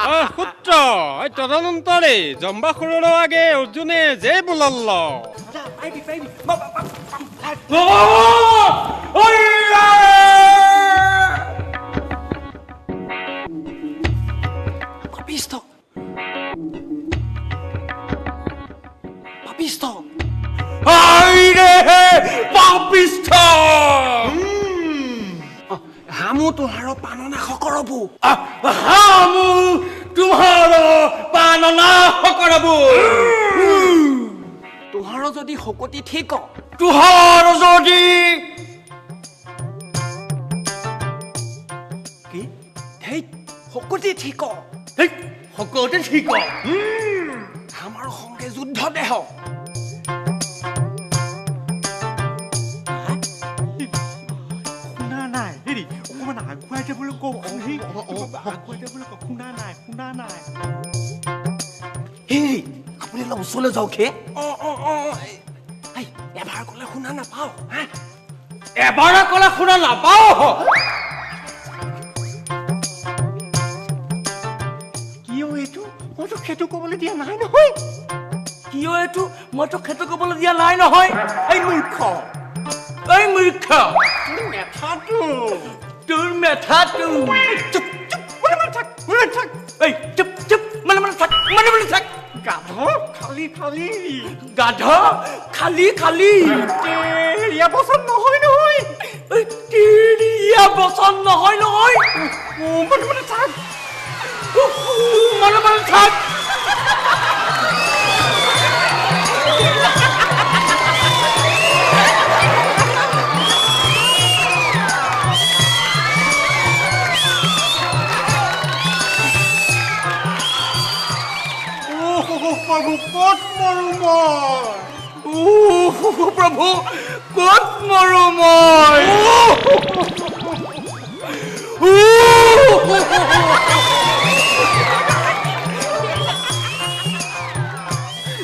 সূত্ৰ তদনন্তৰে জম্বাসুৰৰ আগে অৰ্জুনে যে বোলল। পাপিষ্ঠ পাপিষ্ঠ পাপিষ্ঠ হামু তোমার পাননাশ করবো। হামু তোমার পাননাশ করবো। তোমার যদি শকতি ঠিক, তোহার যদি কি ধেই শকতি ঠিক, শকতি ঠিক, আমার সঙ্গে যুদ্ধ দেহ। শুনা নাই হেৰি, অকণমান আগুৱাই যাবলৈ কওক। আগুৱাই যাবলৈ কওক। শুনা নাই, শুনা নাই। হেৰি, আপুনি অলপ ওচৰলৈ যাওক হে। অঁ অঁ অঁ, এই এবাৰ ক'লে শুনা নাপাওঁ। হা, এবাৰ ক'লে শুনা নাপাওঁ। কিয় এইটো? মইতো সেইটো ক'বলৈ দিয়া নাই নহয়। কিয় এইটো? মইতো সেইটো ক'বলৈ দিয়া নাই নহয়। এই মূৰ্খ, এই মূৰ্খ, তোৰ মেথাটো, তোৰ মেথাটো। চুপ চুপ, মনে মনে থাক, মনে থাক। এই চুপ চুপ, মনে মনে থাক, মনে মনে থাক। গাধ খালি খালি, গাধ খালি খালি। তেৰিয়া বচন নহয় নহয়, তেৰিয়া বচন নহয় নহয়। মনে মনে থাক, মনে মনে থাক। প্ৰভু ক'ত মৰো মই? প্ৰভু ক'ত মৰো মই?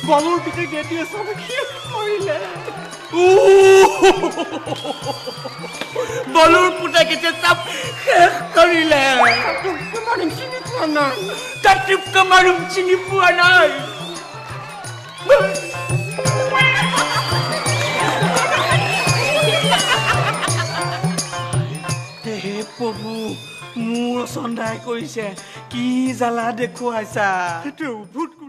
বলুৰ পিছে গেটিয়ে চব শেষ কৰিলে। বলুৰ পুতেকে চব শেষ কৰিলে। মাৰিম চিনি পোৱা নাই, তাতোতকৈ মাৰিম চিনি পোৱা নাই। হে প্ৰভু, মোৰ চন্দাই কৰিছে, কি জ্বালা দেখুৱাইছা। সেইটো ভূত।